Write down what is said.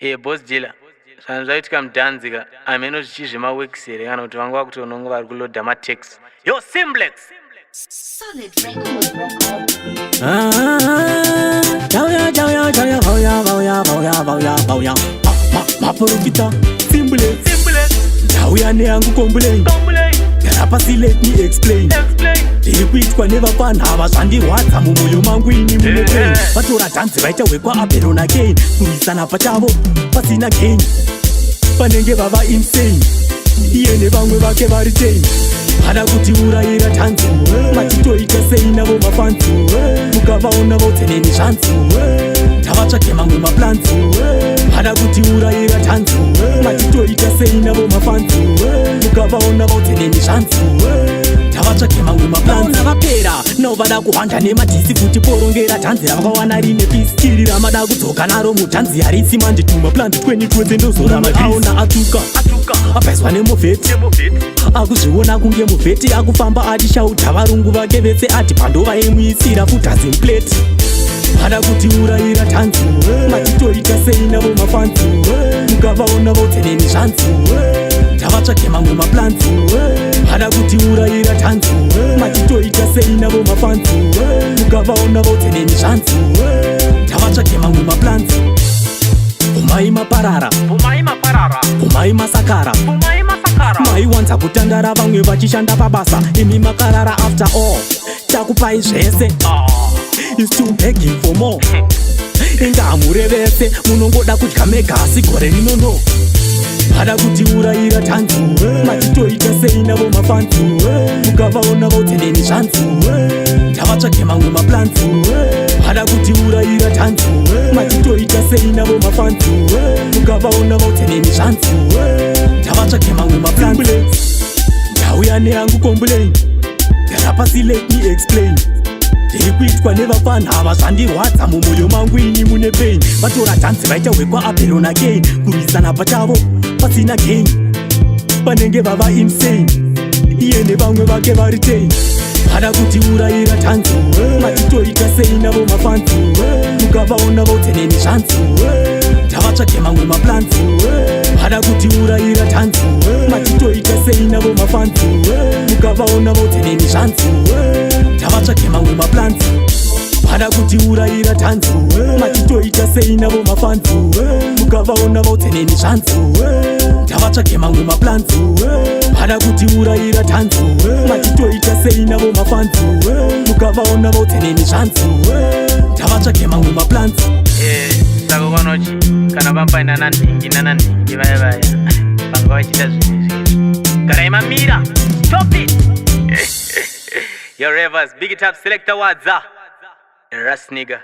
Boss Dealer, zvanhu zvaitika mudhanzi ka, hameno zvichii zvemaworks here kana kuti vanga vakutononga vari kulodha matax. Yo, Simplex! Solid record. Ah, chauya chauya chauya, vauya vauya vauya vauya vauya maprofita Simplex. Simplex! Ndauya neyangu complain. Complain! Gara pasi, let me explain. Explain! Ndiri kuitwa nevafana ava zvandirwadza mumwoyo mangu ini mune pain. Vatora dhanzi vaita hwekwaAbel naCain, kurwisana pachavo pasina gain. Vanenge vava insane, iye nevamwe vake vari 10. Vada kutiurayira dhanzi, machitoita sei navo mafans? Mukavaona vaudzeneni zvanzi tavatsvage mamwe maplans. Vada kutiurayira dhanzi, machitoita sei navo mafans? Mukavaona vaudzeneni zvanzi tavatsvage mamwe maplans. Vapera navo vada kuhwanda nemadhisi kuti porongera dhanzi ravakawana rine peace. Iri ramada kudzoka naro mudhanzi harisi manje. Tumaplans twenyu twese ndozora. Aona atuka. Atuka! Abhaiswa nemovheti. Nemuvheti! Akuzviona kunge muvheti, akufamba achishauta varungu vake vese, ati pandovaimuisira futazimplate. Vada kutiurayira dhanzi, machitoita sei navo mafans? Mukavaona vaudzeneni zvanzi tavatsvage mamwe maplans. Vada kutiurayira dhanzi, machitoita sei navo mafans? Mukavaona vaudzeneni zvanzi tavatsvage mamwe maplans. Bvumai maparara. Bvumai maparara! Bvumai masakara. Bvumai masakara! Maiwanza kutandara vamwe vachishanda pabasa, imi makarara. After all takupai zvese, is still begging for more. Inga hamurevese, munongoda kudya mega, asi gore rino no. Vada kutiurayira dhanzi, machitoita sei navo mafans? Mukavaona vaudzeneni zvanzi tavatsvage mamwe maplans. Vada kutiurayira dhanzi, machitoita sei navo mafans? Mukavaona vaudzeneni zvanzi tavatsvage mamwe maplans. Ndauya neyangu complain. Gara pasi, let me explain. Ndiri kuitwa nevafana ava zvandirwadza mumwoyo mangu ini mune pain. Vatora dhanzi vaita hwekwaAbel naCain, kurwisana pachavo pasina gain. Vanenge vava insane, iye nevamwe vake vari 10. Vada kutiurayira dhanzi, machitoita sei navo mafans? Mukavaona vaudzeneni zvanzi tavatsvage mamwe maplans. Vada kutiurayira dhanzi, machitoita sei navo mafans? Mukavaona vaudzeneni zvanzi tavatsvage mamwe maplans. Vada kutiurayira dhanzi, machitoita sei navo mafans? Mukavaona vaudzeneni zvanzi tavatsvage mamwe maplans. Vada kutiurayira dhanzi, machitoita sei navo mafans? Mukavaona vaudzeneni zvanzi tavatsvage mamwe maplans. Saka kwanochi kana pampaina nanhingi nananhingi vaya vaya vanga vachiita zvinhu izvi, garai mamira, stop it. Yo, Ravers, big it up, Selector Wadza, ras nigga.